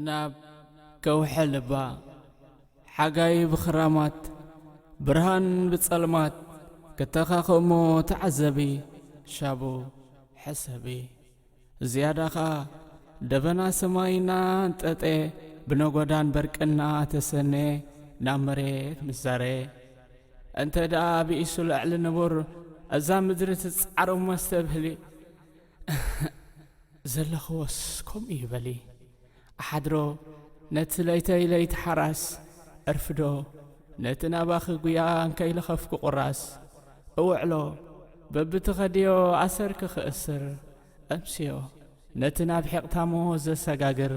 ናብ ከውሒ ልባ ሓጋይ ብኽራማት ብርሃን ብጸልማት ክተኻኽእሞ ተዓዘቢ ሻቡ ሕሰቢ። ዝያዳ ኸኣ ደበና ሰማይ እናንጠጠ ብነጎዳን በርቅና ተሰነ ናብ መሬት ምዛረ። እንተ ደኣ ብኢሱ ልዕሊ ንቡር እዛ ምድሪ ትጻዕሮ መስተብህሊ ዘለኽዎስ ከምኡ እዩ በሊ። ኣሓድሮ ነቲ ለይተይ ለይቲ ሓራስ፣ ዕርፍዶ ነቲ ናባኺ ጉያ እንከይለኸፍኩ ቁራስ፣ እውዕሎ በብትኸድዮ ኣሰርኪ ክእስር፣ ኣምስዮ ነቲ ናብ ሒቕታሞ ዘሰጋግር፣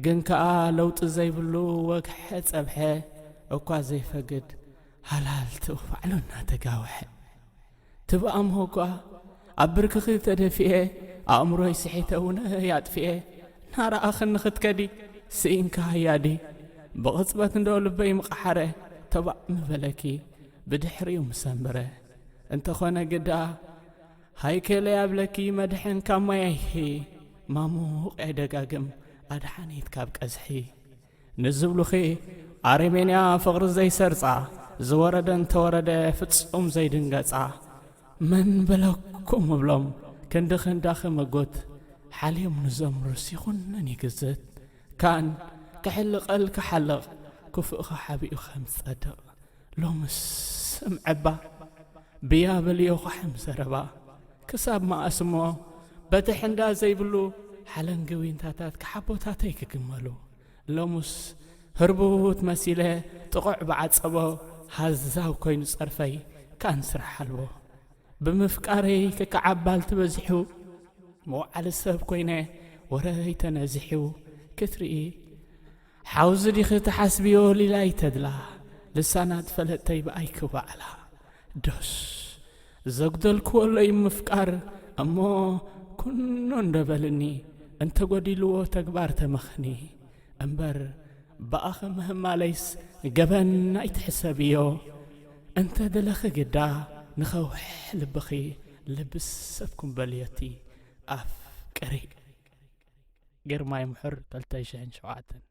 ግን ከኣ ለውጢ ዘይብሉ ወግሐ ጸብሐ እኳ ዘይፈግድ፣ ሃላል ትእባዕሎ እናተጋውሐ። ትብኣምሆ እኳ ኣብ ብርክኺ ተደፊኤ፣ ኣእምሮይ ስሒተ እውን ኣጥፊኤ፣ እናረኣኽኒ ክትከዲ ስኢንካ ሃያዲ። ብቕጽበት እንዶ ልበይ ምቐሓረ፣ ተባእ ምበለኪ ብድሕሪኡ ምሰንበረ። እንተኾነ ግዳ ሃይከለይ ኣብለኪ መድሕን ካብ ማይ ኣይሒ፣ ማሙቕ ኣይደጋግም ኣድሓኒት ካብ ቀዝሒ። ንዝብሉኺ ኣረሜንያ ፍቕሪ ዘይሰርጻ፣ ዝወረደ እንተወረደ ፍጹም ዘይድንገጻ። መን በለኩም እብሎም ክንዲ ክንዳኺ ምጉት፣ ሓልዮም ንዘምሩስ ይኹነን ይግዝት። ካን ክሕልቐል ክሓልቕ፣ ክፉእኺ ሓቢኡ ከም ዝጸድቕ። ሎምስ እምዕባ ብያ በልዮ ኳሕም ዘረባ። ክሳብ መኣስ እሞ በቲ ሕንዳ ዘይብሉ ሓለንጊ ዊንታታት ክሓቦታተይ ክግመሉ። ሎምስ ህርቡት መሲለ ጥቑዕ ብዓጸቦ ሃዛው ኮይኑ ጸርፈይ ካን ስራሕ ኣልቦ። ብምፍቃረይ ክከዓባልቲ በዚሑ መውዓሊ ሰብ ኮይነ ወረይ ተነዚሑ ክትርኢ። ሓውዚ ዲኺ ትሓስብዮ ሊላይ ተድላ፣ ልሳናት ፈለጥተይ ብኣይ ክባዕላ። ዶስ ዘጉደልክዎ ኣሎ እዩ ምፍቃር እሞ ኩኖ እንዶ በልኒ፣ እንተጎዲልዎ ተግባር ተመኽኒ። እምበር ብኣኺ ምህማለይስ ገበን ኣይትሕሰብዮ። እንተ ደለኺ ግዳ ንኸውሒ ልብኺ ልቢ ሰብኩም በልዮቲ ኣፍቅሪ። ግርማይ ምሑር ክልተ ሽሕን ሸውዓተን።